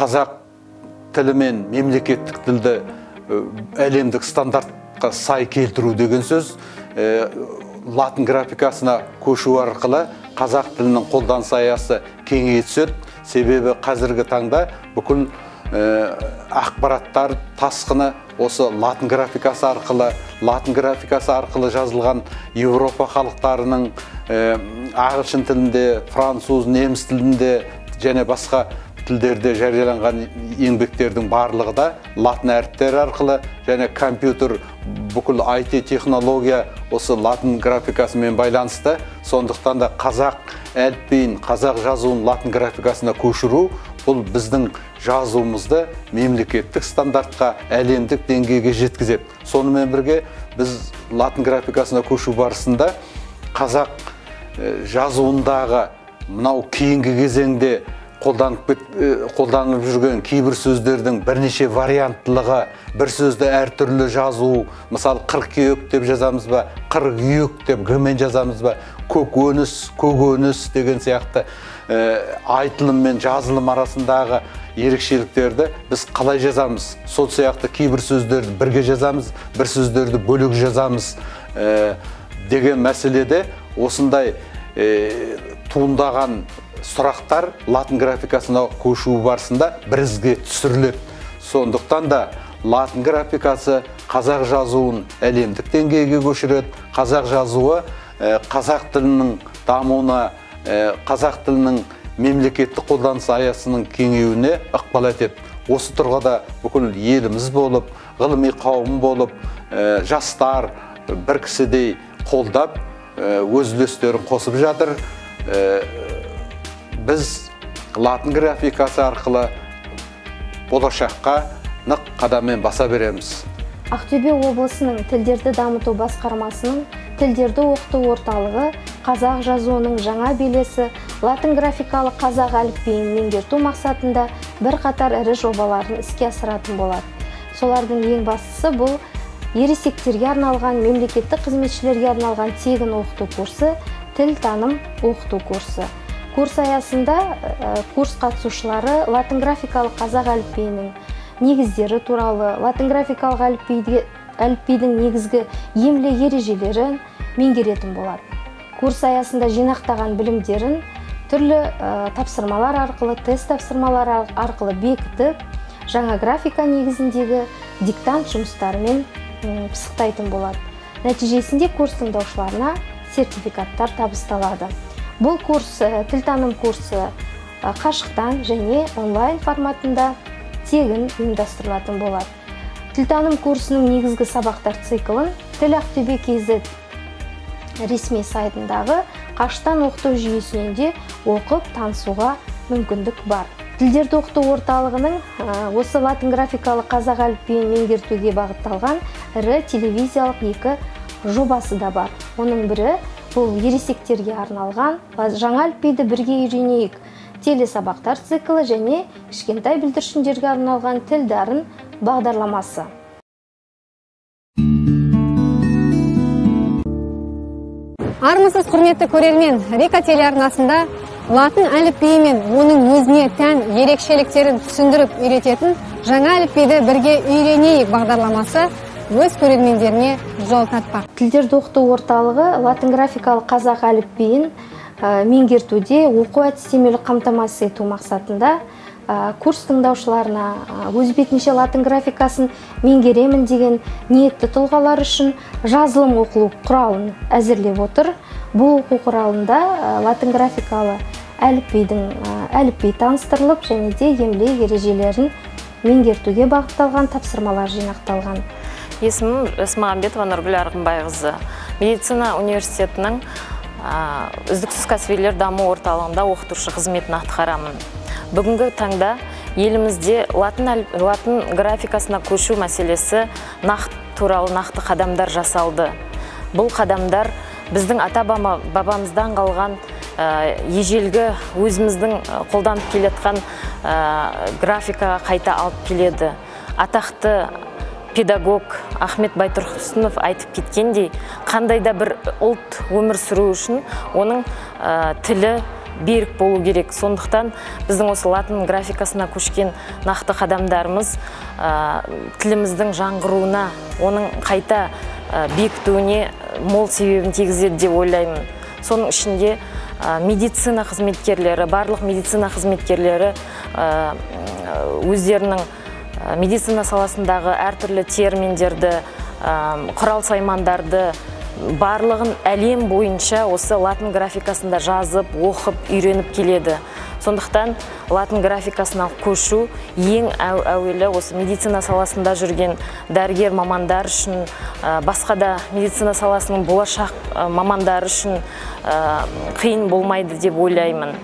Қазақ тілі мен мемлекеттік тілді әлемдік стандартқа сай келтіру деген сөз. Латын графикасына көшу арқылы қазақ тілінің қолданыс аясы кеңейе түседі. Себебі қазіргі таңда бүкіл ақпараттар тасқыны осы латын графикасы арқылы, латын графикасы арқылы жазылған Еуропа халықтарының ағылшын тілінде, француз, неміс тілінде және басқа тілдерде жарияланған еңбектердің барлығы да латын әріптері арқылы және компьютер, бүкіл IT технология осы латын графикасымен байланысты. Сондықтан да қазақ әліпбиін, қазақ жазуын латын графикасына көшіру бұл біздің жазуымызды мемлекеттік стандартқа, әлемдік деңгейге жеткізеді. Сонымен бірге біз латын графикасына көшу барысында қазақ жазуындағы мынау кейінгі кезеңде қолданып жүрген кейбір сөздердің бірнеше варианттылығы, бір сөзді әртүрлі жазу, мысалы қыркүйек деп жазамыз ба, қыркүйек деп г-мен жазамыз ба, көкөніс, көгөніс деген сияқты айтылым мен жазылым арасындағы ерекшеліктерді біз қалай жазамыз? Сол сияқты кейбір сөздерді бірге жазамыз, бір сөздерді бөлек жазамыз деген мәселеде осындай туындаған сұрақтар латын графикасына көшу барысында бірізге түсіріледі. Сондықтан да латын графикасы қазақ жазуын әлемдік деңгейге көшіреді. Қазақ жазуы қазақ тілінің дамуына, қазақ тілінің мемлекеттік қолданыс аясының кеңеюіне ықпал етеді. Осы тұрғыда бүкіл еліміз болып, ғылыми қауым болып, жастар бір кісідей қолдап, өз үлестерін қосып жатыр. Біз латын графикасы арқылы болашаққа нық қадаммен баса береміз. Ақтөбе облысының тілдерді дамыту басқармасының тілдерді оқыту орталығы қазақ жазуының жаңа белесі латын графикалық қазақ әліпбиін меңгерту мақсатында бірқатар ірі жобаларын іске асыратын болады. Солардың ең бастысы бұл ересектерге арналған, мемлекеттік қызметшілерге арналған тегін оқыту курсы, тіл таным оқыту курсы. Курс аясында курс қатысушылары латын графикалық қазақ әліпбиінің негіздері туралы, латын графикалық әліпбидің негізгі емле ережелерін меңгеретін болады. Курс аясында жинақтаған білімдерін түрлі тапсырмалар арқылы, тест тапсырмалар арқылы бекітіп, жаңа графика негізіндегі диктант жұмыстарымен пысықтайтын болады. Нәтижесінде курс тыңдаушыларына сертификаттар табысталады. Бұл курс, тілтаным курсы қашықтан және онлайн форматында тегін ұйымдастырылатын болады. Тілтаным курсының негізгі сабақтар циклын Тіл Ақтөбе KZ ресми сайтындағы қашықтан оқыту жүйесінен де оқып танысуға мүмкіндік бар. Тілдерді оқыту орталығының осы латын графикалық қазақ әліпбиін меңгертуге бағытталған ірі телевизиялық екі жобасы да бар. Оның бірі бұл ересектерге арналған жаңа әліпбиді бірге үйренейік телесабақтар циклі және кішкентай бүлдіршіндерге арналған тіл дарын бағдарламасы. Армысыз құрметті көрермен, Рика телеарнасында латын әліпбиі мен оның өзіне тән ерекшеліктерін түсіндіріп үйрететін жаңа әліпбиді бірге үйренейік бағдарламасы өз көрермендеріне жол тартпақ. Тілдерді оқыту орталығы латын графикалық қазақ әліпбиін меңгертуде оқу әдістемелік қамтамасыз ету мақсатында курс тыңдаушыларына өз бетінше латын графикасын меңгеремін деген ниетті тұлғалар үшін жазылым оқу құралын әзірлеп отыр. Бұл оқу құралында латын графикалы әліпби таныстырылып және де емле ережелерін меңгертуге бағытталған тапсырмалар жинақталған. Есімім Есмағамбетова Нұргүл Арғынбайқызы. Медицина университетінің үздіксіз кәсібилер даму орталығында оқытушы қызметін атқарамын. Бүгінгі таңда елімізде латын графикасына көшу мәселесі туралы нақты қадамдар жасалды. Бұл қадамдар біздің ата-бабамыздан қалған ежелгі өзіміздің қолданып келе жатқан графикаға қайта алып келеді. Атақты педагог Ахмет Байтұрсынов айтып кеткендей, қандай да бір ұлт өмір сүру үшін оның тілі берік болу керек. Сондықтан біздің осы латын графикасына көшкен нақты қадамдарымыз тіліміздің жаңғыруына, оның қайта бекітуіне мол себебін тигізеді деп ойлаймын. Соның ішінде медицина қызметкерлері, барлық медицина қызметкерлері өздерінің медицина саласындағы әртүрлі терминдерді, құрал саймандарды барлығын әлем бойынша осы латын графикасында жазып, оқып, үйреніп келеді. Сондықтан латын графикасына көшу ең әуелі осы медицина саласында жүрген дәрігер мамандар үшін, басқа да медицина саласының болашақ мамандары үшін қиын болмайды деп ойлаймын.